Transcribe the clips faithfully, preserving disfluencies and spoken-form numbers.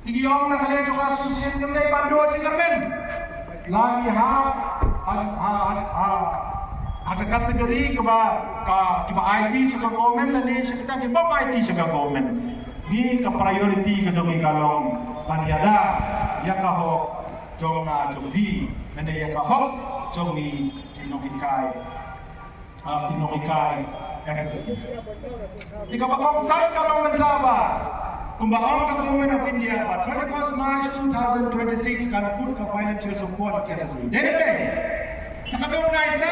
Te ki ong na ka liang jong ka association kam dei ban duh jingkyrmen. La ki ha ha ha ha ha ka category kaba ka kiba aiti sha ka government lane sha kita kiba aiti sha ka government. Ngi ka priority ka jong ngi ka long ban ïada ïa ka hok jong nga jong phi lane ïa ka hok jong ngi ki nonghikai. Ah, ki nonghikai S S C. Te kaba kongsan ka long mynta ba kumba ong ka Government of India ba twenty-first March two thousand twenty-six kan kut ka financial support ki S S C. Dei ne em? Sa ka dei na isa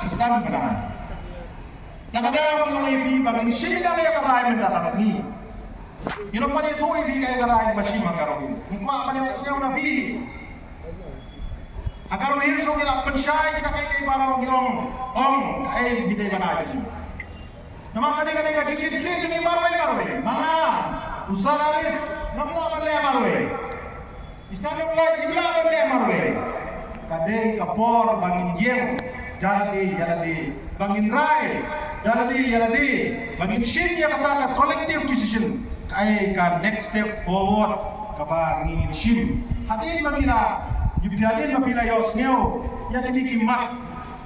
sa san bnai. Te ka dei ong ïa phi ba ngin shim ïa ka rai mynta ka sngi. Ïa nong pari tu ïa phi ka rai ba shim ha Garo Hills. Ngi kwah ban ïohsngew na phi. Ha Garo Hills ngi la pynshai kita kiei kiei baroh ngi ong, ong kaei ngi dei ban ai jingkyrmen. Namar kane kane ka jingkit khlieh jong ngi marwei marwei. Ma nga u Sir Aris ngam lah ban leh marwei. Mister Nonglait im lah ban leh marwei. Ka dei ka por ba ngin ïeng da lade ïa lade, ba ngin rai da lade ïa lade, ba ngin shim ïa kata ka collective decision. Kaei ka next step forward kaba ngin shim. Hadien ba ngi la, ïa phi hadien ba phi la ïohsngew ïa kine ki mat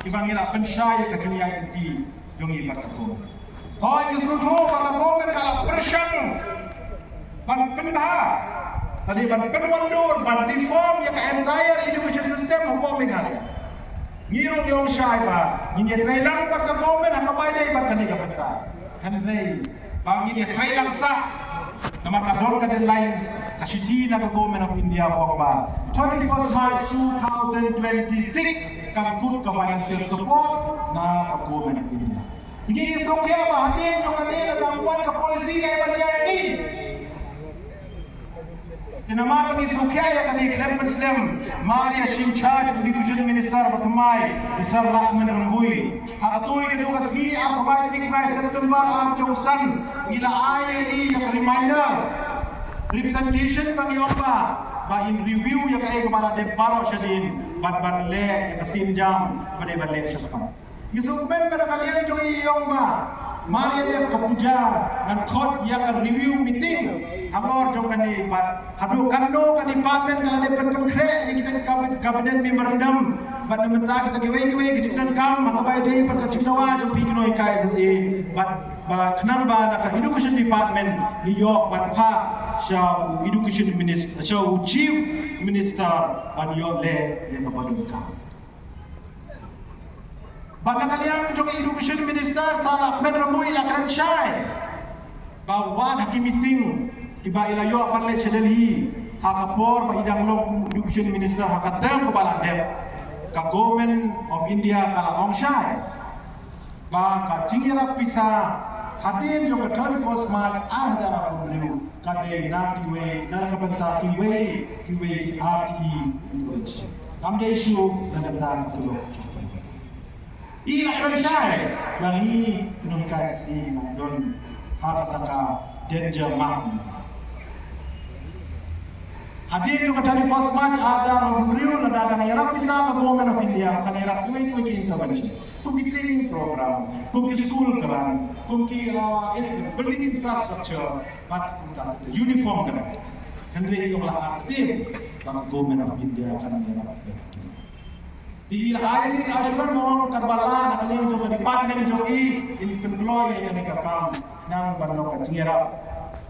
kiba ngi la pynshai ïa ka jingïaid lynti jong ngi bad ka government. Hooid, ngi sngewthuh ba ka government ka la pyrshang ban pynbha lane ban pynwandur ban reform ïa ka entire education system hapoh Meghalaya. Ngi ruh ngi ong shai ba ngin ïatreilang bad ka government ha kaba ïadei bad kane ka bynta. Hynrei ba ngin ïatreilang sah namar ka don ka deadlines ka shithi na ka Government of India ba ong ba twenty-first March two thousand twenty-six kan kut ka financial support na ka Government of India. Ngi sngewkhia ba hadien jong kane la dang wan ka policy ka ban jia ïa ngi. Te namar ba ngi sngewkhia ïa kane khlem pynslem mar ïa shim charge Education Minister ba thymmai, Mister Lahkmen Rymbui. Ha katei ka jong ka sngi arphew lai tarik bnai September arphew san ngi la ai ïa i ïa ka reminder representation ba ngi ong ba ba in review ïa kaei kaba la dep baroh shadien bad ban leh ïa ka sienjam ba dei ban leh shakhmat. Ngi sngewkmen ba na ka liang jong i ong ba mar ïa leh ka puja ngan khot ïa ka review meeting halor jong kane bad haduh katno ka department ka la dep pynkhreh ïa kita ka cabinet memorandum bad na mynta kita kiwei kiwei ki jingdonkam ha kaba ïadei bad ka jingdawa jong phi ki nonghikai S S A bad ba khnang ba na ka education department ngi ïoh ban phah sha u education minister, sha u chief minister ban ïoh leh ïa kaba donkam. Bad na ka liang jong Education Minister Sir Lahkmen Rymbui la kren shai ba wat ha ki meeting kiba i la ïoh ban leit sha Delhi ha ka por ba i dang long Education Minister ha ka term kaba la dep, ka Government of India ka la ong shai ba ka jingïarap pisa hadien jong ka thirty-first March ar hajar arphew hynriew ka dei na kiwei, na ka bynta kiwei kiwei ki R T E college. Kam dei shuh na ka bynta ka tulop. I la kren shai ba ngi nonghikai S S A ngi la don ha kata ka danger mark. Hadien jong ka thirty-first March ar hajar arphew hynriew lada dang ïarap pisa ka Government of India, kan ïarap kiwei kiwei ki intervention. Kum ki training program, kum ki school grant, kum ki, ah, in-, building infrastructure, bad kumta kumta uniform grant. Hynrei ïoh la artym ba ka Government of India kan ïarap. Te i la ai ïa i assurance ba ong katba lah na ka liang jong ka department jong i in pynkloi ïa kane ka kam khnang ban long ka jingïarap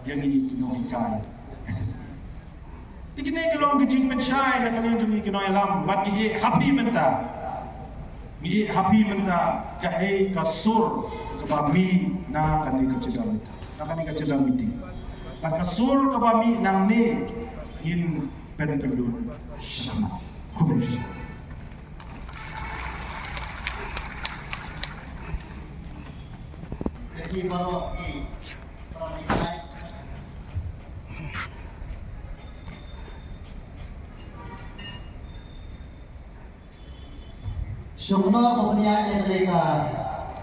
ïa ngi ki nonghikai S S A. Te kine ki long ki jingpynshai na ka liang jong ngi ki nongïalam bad ngi ïeh happy mynta. Ngi ïeh happy mynta kaei ka sur kaba mih na kane ka jingdon mynta, na kane ka jingdon meeting. Bad ka sur kaba mih nangne ngin pynpynlut shakhmat. Khublei shibun. Ïa ki baroh ki para bangeit. Sngewbha ban pynïaid ïa kane ka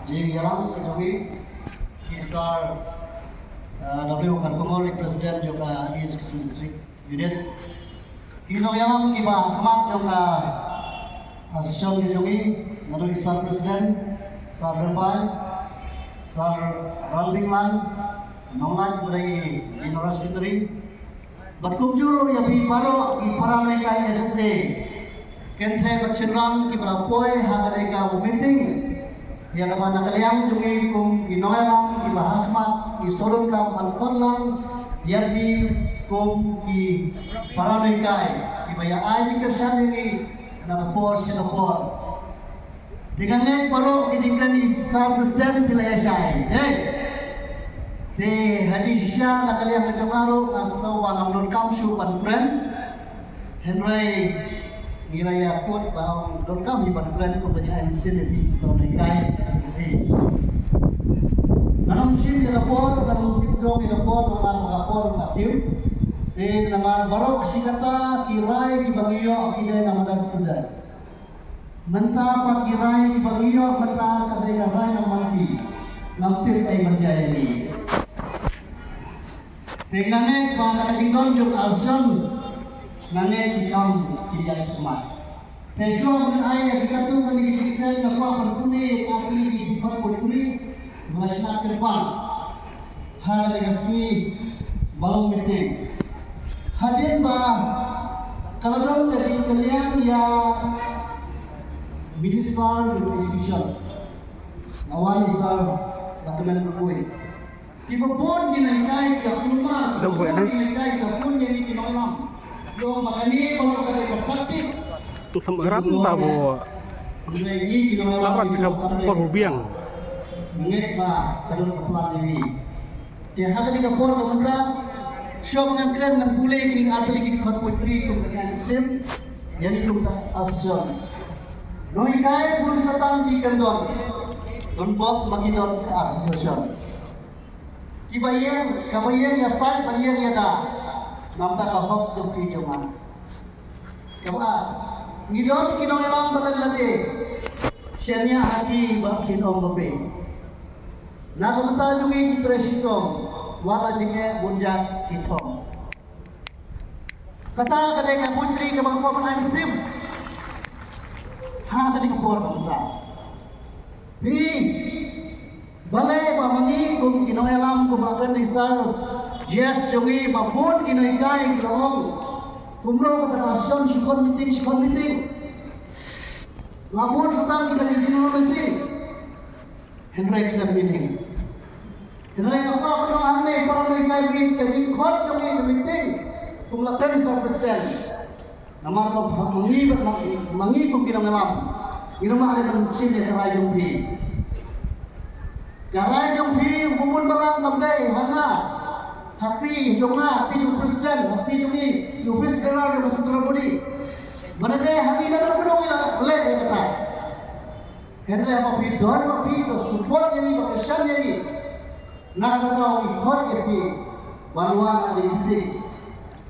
jingïalang ka jong i, i Sir, uh, W Kharkongor, i President jong ka East Khasi District Unit. Ki nongïalam kiba ha khmat jong ka, ah, session ka jong i, naduh i Sir President, Sir Rymbai, Sir Ralbinglan, Nonglait, ba dei General Secretary. Bad kumjuh ruh ïa phi baroh ki para nonghikai S S A, kynthei bad shynrang kiba la poi ha kane ka meeting, ïa kaba na ka liang jong ngi kum ki nongïalam kiba ha khmat ngi sngewdon kam ban khot lang ïa phi kum ki para nonghikai kiba ïa ai jingkyrshan ïa ngi na ka por sha ka por. Te nga ngeit baroh ki jingkren i Sir President phi la ïa shai. Dei. Te ha jingshisha na ka liang ka jong nga ruh nga sngew ba ngam donkam shuh ban kren. Hynrei ngi la ïa kut ba ong donkam hi ban kren, kumba jia mynsiem ïa phi ki para nonghikai S S A. Ngan ym shim ïa ka por, ngan ym shim jrong ïa ka por, namar ka por ka kiew. Te namar baroh shi katta ki rai kiba ngi ïoh ki dei na madan suda. Mynta pat ki rai kiba ngi ïoh mynta ka dei ka rai na Mangki. Ngam tip ei ban jia ïa ngi. Te nga ngeit ba na ka jingdon jong ka association, nga ngeit ki kam ki ïa smat. Te shuwa ban ai ïa ki katto katne ki jingkren nga kwah ban pule ïa ki artylli ki dkhot poetry ba la shna kyrpang ha kane ka sngi ba long meeting. Hadien ba ka la don ka jingkylliang ïa Minister of Education, nga wan i Sir Lahkmen Rymbui. Kiba bun ki nonghikai ki ïa kulmar, kiba bun ki nonghikai ki ïa pun ïa ngi ki nongïalam. Long ba kane ba long ka dei ka tactic. Tu sam ram ba bo. Ngi ki nongïalam ki sngewkam dei. Por bu biang. Ngeit ba ka don ka plan ïa ngi. Te ha kane ka por ka mynta, shuwa ba ngan kren ngan pule kine ki artylli ki dkhot poetry kum ka ïa mynsiem ïa ngi kum ka association. Nonghikai bun sa tang ki kyndon. Don bok ma ki don ka association. Kiba ïeng, kaba ïeng ïa sait, ba ïeng ïa da. Namar ka hok jong phi jong nga. Kaba ar, ngi don ki nongïalam ba lade lade. Shaniah ha ki ba kin ong ba phi. Na ka bynta jong ngi ki trei shitom, wat la jingeh bun jait ki thong. Kata ka dei ka poetry kaba nga kwah ban ai mynsiem ha kane ka por ka mynta. Phi, balei ba ma ngi kum ki nongïalam, kum la kren i Sir G S jong ngi, ba bun ki nonghikai ki la ong kumno kata ka sdang shu khot meeting, shu khot meeting. La bun sa tang kita ki general meeting. Hynrei khlem meeting. Hynrei nga kwah ban ong hangne, para nonghikai, ka jingkhot jong ngi ka meeting kum la kren i Sir President. Namar ba ma ngi, ma ngi kum ki nongïalam, ngim lah ban shim ïa ka rai jong phi. Ka rai jong phi, u bun balang, kam dei ha nga, ha kti jong nga, ha kti jong u President, ha kti jong ngi, u Vice General, u Secretary Body. Ba dei ha ngi, naduh mynno ngi la leh ïa kata. Hynrei haba phi don, ba phi, ba support ïa ngi, ba kyrshan ïa ngi, na kata ka daw ngi khot ïa phi ban wan ha ka meeting.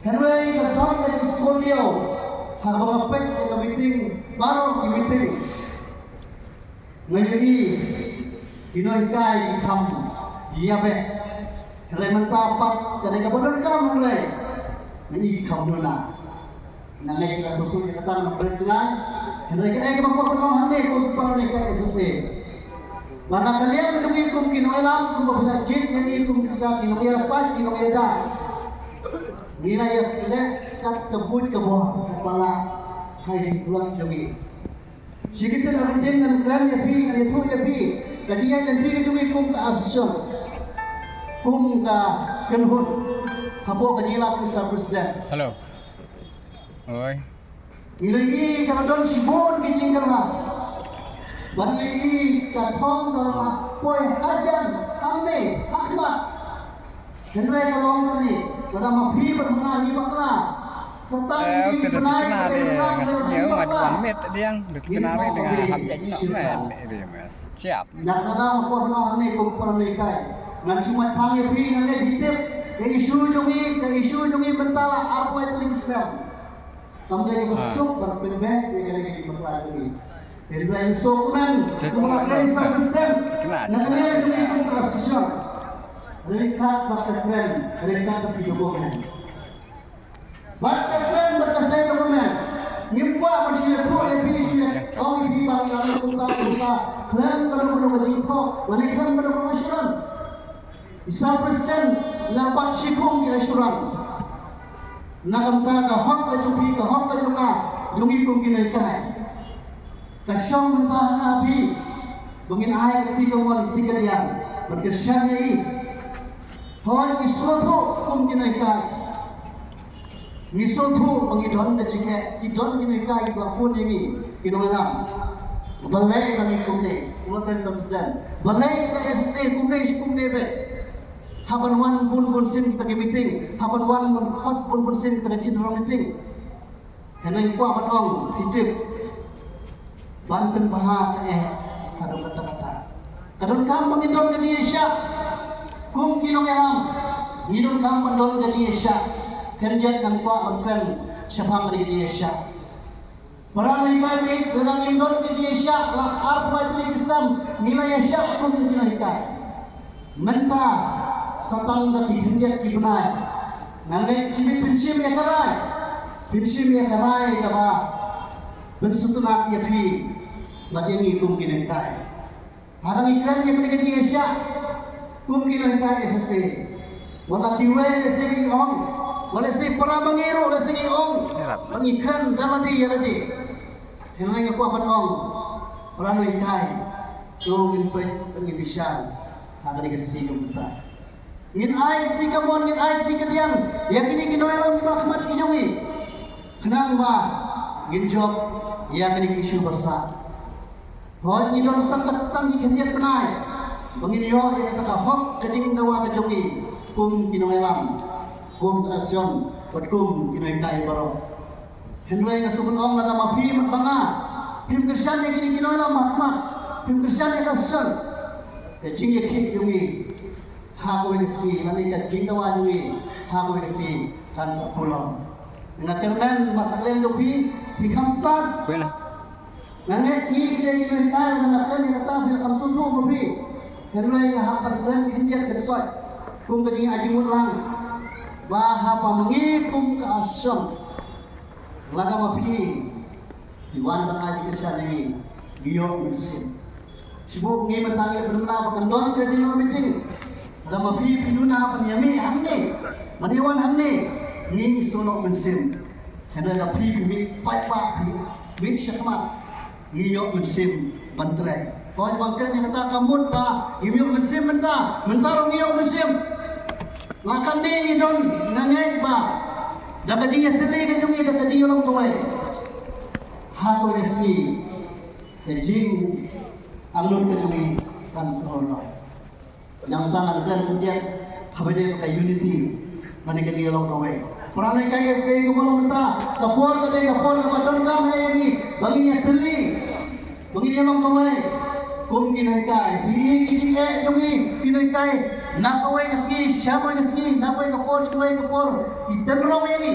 Hynrei ka don ka jingsngewdiaw haba nga peit ïa ka meeting, baroh ki meeting. Nga ïohi ki nonghikai ki kham ïa beh. Hynrei mynta pat ka dei kaba donkam, hynrei nga ïohi ki kham duna. Nga ngeit ka sngewthuh ïa kata, nga pyrshang. Hynrei kaei kaba kwah ban ong hangne kum ki para nonghikai S S A, ba na ka liang jong ngi kum ki nongïalam, kumba phi la jied ïa ngi kum kita ki nongïasaid, ki nongïada, ngi la ïa leh kat ka buit ka bor, ka pala ha ïing ki khluit jong ngi. Shi kyntien ar kyntien ngan kren ïa phi, ngan ïathuh ïa phi ka jingïaid lynti ka jong ngi kum ka association, kum ka kynhun, hapoh ka jingïalam u Sir President. Hello. Oi. Ngi la ïohi ka la don shibun ki jingkylla. Bad ngi la ïohi ka thong ka la poi hajan, hangne, ha khmat. Hynrei ka long kane, lada ma phi bad ma nga ngi bakla, sa tang ki bnai, ka dei nga sngewbha ban met diang, dei kane dei nga hap ïaid noh, me, me, me, siap. Ngan da dang kwah ban ong hangne kum para nonghikai. Ngan shu mait phang ïa phi, ngan leh phi tip, ka issue jong ngi, ka issue jong ngi mynta la arphew lai tylli ki snem. Kam dei kaba suk ban pynbeit ïa kane ka jingbakla jong ngi. Hynrei so kmen, kumba la kren i Sir President, na ka liang jong ngi kum ka association, ryngkat bad ka kren, ryngkat bad ki document. Bad ka kren bad ka sei document, ngim kwah ban shu ïathuh ïa phi, shu ïa ong ïa phi ba ngi la leh kumta kumta, khlem kano kano ka jingthoh lane khlem kano kano ka assurance. Sir President la bat shikhong ïa assurance. Na ka bynta ka hok ka jong phi, ka hok ka jong nga, jong ngi kum ki nonghikai. Ka shong mynta ha phi ba ngin ai ka kti kamon kti kadiang ban kyrshan ïa i. Hooid, ngi sngewthuh kum ki nonghikai. Ngi sngewthuh ba ngi don ka jingeh, ki don ki nonghikai kiba phone ïa ngi, ki nongïalam. Balei ba ngi kumne, kumba ong Sir President. Balei ka S S A kumne shi kumne beit. Haba wan bun bun sien kita ki meeting, haba wan bun khot bun bun sien kita ki general meeting. Hynrei nga kwah ban ong, phi tip. Ban pynbha ka eh haduh katta katta. Ka donkam ba ngin don ka jingïasyllok. Kum ki nongïalam, ngi donkam ban don ka jingïasyllok. Khyndiat ngan kwah ban kren shaphang ka jingïasyllok. Para nonghikai, lada ngim don ka jingïasyllok, la arphew lai tarik Islam, ngi la ïasyllok kum ki nonghikai. Mynta, sa tang da ki khyndiat ki bnai, nga ngeit shibit phin shim ïa ka rai, phin shim ïa ka rai kaba pynsngewtynnat ïa phi bad ïa ngi kum ki nonghikai. Haba ngi kren ïa kane ka jingïasyllok kum ki nonghikai S S A, wat la kiwei lehse ki ong, wat lehse para ma ngi ruh lehse ki ong ba ngi kren da lade ïa lade. Hynrei nga kwah ban ong, para nonghikai, to ngin peit, to ngin bishar ha kane ka sngi kumta. Ngin ai kti kamon, ngin ai kti kadiang ïa kine ki nongïalam kiba khmat ki jong ngi, khnang ba ngin jop ïa kine ki issue ba sah. Hooid, ngi don tang, tang ki khyndiat bnai ba ngin ïoh ïa kata ka hok ka jingdawa ka jong ngi kum ki nongïalam, kum ka association bad kum ki nonghikai baroh. Hynrei nga shu ban ong, lada ma phi bad ma nga phim kyrshan ïa kine ki nongïalam ba khmat, phim kyrshan ïa ka association, ka jingïakhih jong ngi ha kawei ka sngi, lane ka jingdawa jong ngi ha kawei ka sngi kan sa pulom. Nga kyrmen bad ka liang jong phi, phi kham stad. Nga ngeit ngi ki dei ki nonghikai, lada nga kren ïa kata phi la kham sngewthuh ma phi. Hynrei nga hap ban kren khyndiat khynsoit kum ka jingai jingmut lang, ba haba ma ngi kum ka association, lada ma phi phi wan ban ai ki kyrshan ïa ngi, ngi ïoh mynsiem. Shu ngi mynta ngi la pynbna ba kan don ka jingïoh meeting. Lada ma phi phi duna ban ïa mih hangne, ban ïa wan hangne, ngi shu ïoh mynsiem. Hynrei lada phi phi mih paidbah, phi mih shakhmat, ngi ïoh mynsiem ban trei. Hooid, ban kren ïa kata ka mut ba ngim ïoh mynsiem mynta, mynta ruh ngi ïoh mynsiem. La kane ngi don, nga ngeit ba da ka jingïatylli ka jong ngi, da ka jingïalong kawei, ha kawei ka sngi ka jingangnud ka jong ngi kan sa ïoh. Nangta ngan kren khyndiat, haba dei ka unity, lane ka jingïalong kawei. Para nonghikai S A, kumba long mynta, ka por ka dei ka por kaba donkam ha ïa ngi ba ngin ïatylli, ba ngin ïalong kawei kum ki nonghikai. Phi i ki jingeh jong ngi ki nonghikai, na kawei ka sngi sha kawei ka sngi, na kawei ka por sha kawei ka por, ki tynrong ïa ngi.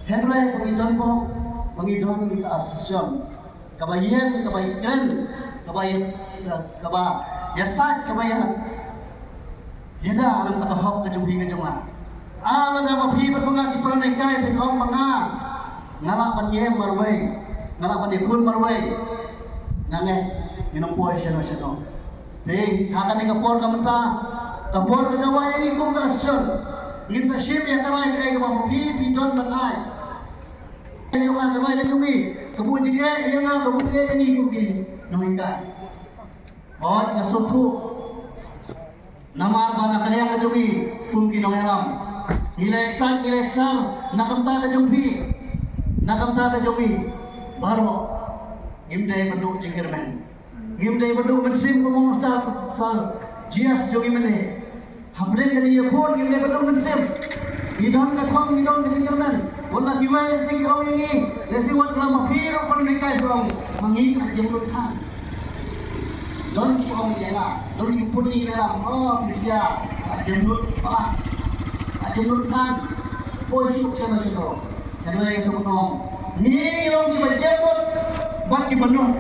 Hynrei ba ngi don, ba ngi don ka association kaba ïeng, kaba ïakren, kaba ïa, kaba ïasaid, kaba ïa, ïada ha kata ka hok ka jong phi ka jong nga. Ah, lada ma phi bad ma nga ki para nonghikai, phin ong ba nga, nga lah ban ïeng marwei, nga lah ban ïakhun marwei, nga ngeit ngin ym poi shano shano. Te ha kane ka por ka mynta, ka por ka dawa ïa ngi kum ka association, ngin sa shim ïa ka rai kaei kaba ma phi phi don ban ai. Ïa nga ka rai ka jong ngi, ka buh jingeh ïa nga, ka buh jingeh ïa ngi kum ki nonghikai. Hooid, nga sngewthuh. Namar ba na ka liang ka jong ngi kum ki nongïalam, ngi la ïaksaid, ngi la ïaksar na ka bynta ka jong phi, na ka bynta ka jong ngi baroh. Ngim dei ban duh jingkyrmen. Ngim dei ban duh mynsiem kumba ong Sir, Sir G S jong ngi mynne. Hapdeng ka jingïakhun ngim dei ban duh mynsiem. Ngi don ka thong, ngi don ka jingkyrmen. Wat la kiwei lehse ki ong ïa ngi, lehse wat la ma phi ruh, para nonghikai, phi ong ma ngi la jem lut than. Don ki ong ïa nga, don ki pun ïa nga, oh, phi sia, la jem lut, ba la jem lut than. Poi suk shano shano. Hynrei nga sngewthuh, ngi long kiba jem lut bad kiba nud.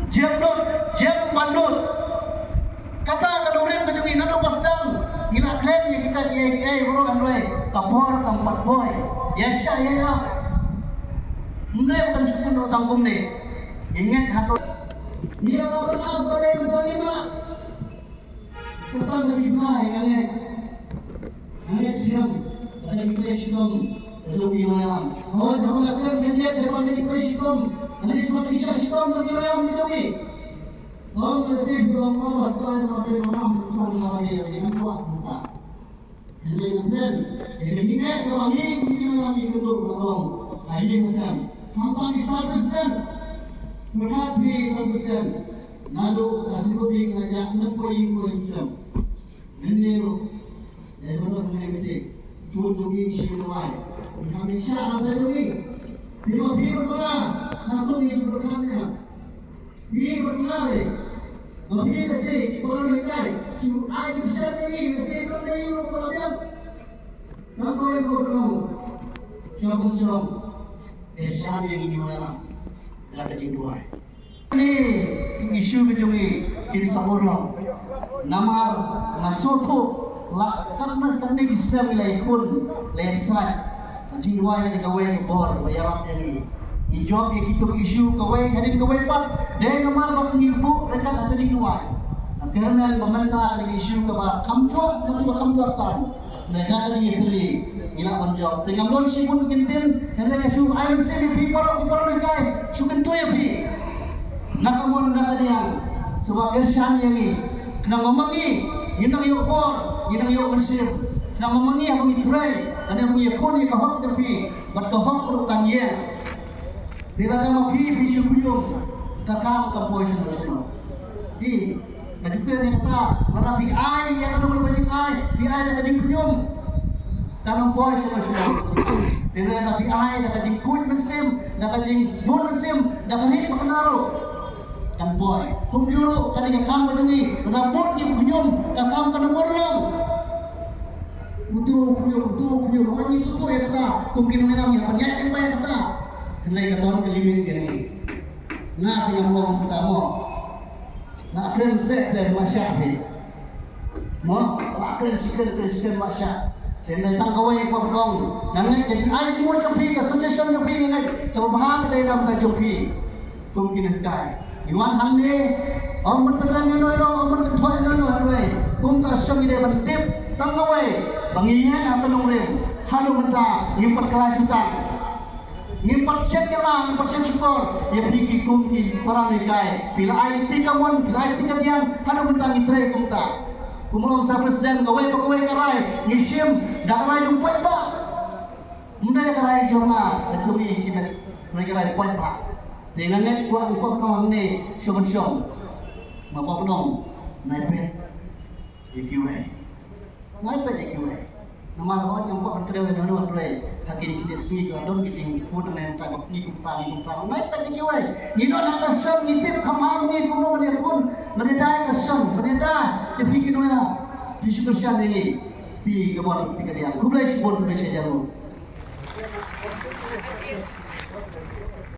Jem lut, jem bad nud. Kata ka nongrim ka jong ngi naduh ba sdang ngi la kren ïa kita kiei kiei baroh, hynrei ka por kam pat poi. Ïa sha ïa ïa. Ym dei ban shu pyndonkam kumne. Ngi ngeit ha ka, ngi la ban ap ba dei ban ap. Satan da ki blai nga ngeit. Nga ngeit siem. Ka jingtrei shitom ka jong ki nongïalam. Hooid, haba nga kren khyndiat shaphang ka jingtrei shitom, nga ngeit shuwa ka jingtrei shitom jong ki nongïalam ki jong ngi. Tang lehse phi ong, oh, ba tai ma phi ma ngam, sa ma phi ïa ngi, ngan kwah kumta. Hynrei ngan kren ïa ka jingngeit kaba ngi kum ki nongïalam ngi kynduh ban long ha ïing ha sem. Khamtam i Sir President, pyrkhat phi i Sir President, naduh ka Singkuping la jah lem poi ïing poi sem. Mynne ruh, eh, ban don kane meeting, to jong ngi shi newai. Ngi kham ïa shah na jong ngi. Phi ma phi ban don na, na to ngi ju pyrkhat ïa. Phi ban don na re. Ma phi lehse ki para nonghikai, shu ai ki pisa ïa ngi, lehse don na ïing ruh ka la biang. Ngan ong ïa ko Nongshong, Nongshong, eh, shah ïa ngi ngi ïalam da ka jingduwai. Kine ki issue ki jong ngi kin sa urlong. Namar nga sngewthuh la katne katne ki snem ngi la ïakhun, la ïaksaid. Ka jingduwai ka dei kawei ka bor ba ïarap ïa ngi. Ngi jop ïa kito ki issue kawei hadien kawei pat. Dei namar ba ngi buh ryngkat ha ka jingduwai. Nga kyrmen ba mynta ka dei ka issue kaba kham jop, kaba kham jop tam. Ngi la ka jingïatylli, ngi lah ban jop. Te ngam don shibun ki ktien, hynrei nga shu ai mynsiem ïa phi baroh, baroh ki paralok, shu kyntu ïa phi. Na ka mon na ka diang, sngewbha kyrshan ïa ngi. Khnang ba ma ngi ngin nang ïoh bor, ngin nang ïoh mynsiem. Khnang ba ma ngi haba ngi trei, khnang ba ngi ïakhun ïa ka hok jong phi, bad ka hok ruh kan ïeng. Te lada ma phi phi shu khñium, ka kam kam poi shano shano. Phi, nga ju kren ïa kata, lada phi ai ïa kano kano ka jingai, phi ai da ka jingkhñium, kam poi shano shano. Te lada phi ai da ka jingkhuid mynsiem, da ka jingsbun mynsiem, da ka rit ba kynda ruh, kan poi. Kumjuh ruh ka dei ka kam ka jong ngi, lada bun ki khñium, ka kam kan ym urlong. Uto u khñium, uto u khñium, hooid ngi sngewthuh ïa kata, kum ki nongïalam ngi pynïaid lyngba ïa kata. Hynrei ka don ka limit ïa ngi. Nga te ngam long kumta mo. Nga kren seh te ma shah phi. Mo, nga kren shi kren, kren shi kren ma shah. Te hynrei tang kawei kaba ong, nga ngeit ka jingai jingmut jong phi, ka suggestion jong phi nga ngeit kaba bha ka dei na ka bynta jong phi. Kum ki nonghikai. Ngi wan hangne, ym ban pynrem ïano ïano, ym ban kynthoh ïano ïano, hynrei kum ka shnong ngi dei ban tip tang kawei ba ngi ïeng ha ka nongrim. Haduh mynta ngim pat kylla jutang, ngim pat shet kylla, ngim pat shet shukor ïa phi ki kum ki para nonghikai. Phi la ai kti kamon, phi la ai kti kadiang, haduh mynta ngi trei kumta. Kum u long Sir President, kawei pa kawei ka rai ngi shim da ka rai jong u paidbah. Ym dei ka rai jong nga, ka jong ngi shimet, ka rai ka rai paidbah. Te nga ngeit kwah, kwah ban ong hangne shuh ban shong. Nga kwah ban ong, nai peit ïa kiwei. Nai peit ïa kiwei. Namar hooid ngam kwah ban kdew ïano ïano, hynrei ha kine ki sngi ka don ki jingkut ne, ta ba ngi kumta ngi kumta. Nai peit ïa kiwei. Ngi don ha ka shnong ngi tip kham bha ngi kumno ban ïakhun, ban ïada ïa ka shnong, ban ïada ïa phi ki nongïalam. Phi shu kyrshan ïa ngi. Phi ka bor phi ka diang. Khublei shibun, khublei shihajar nguh.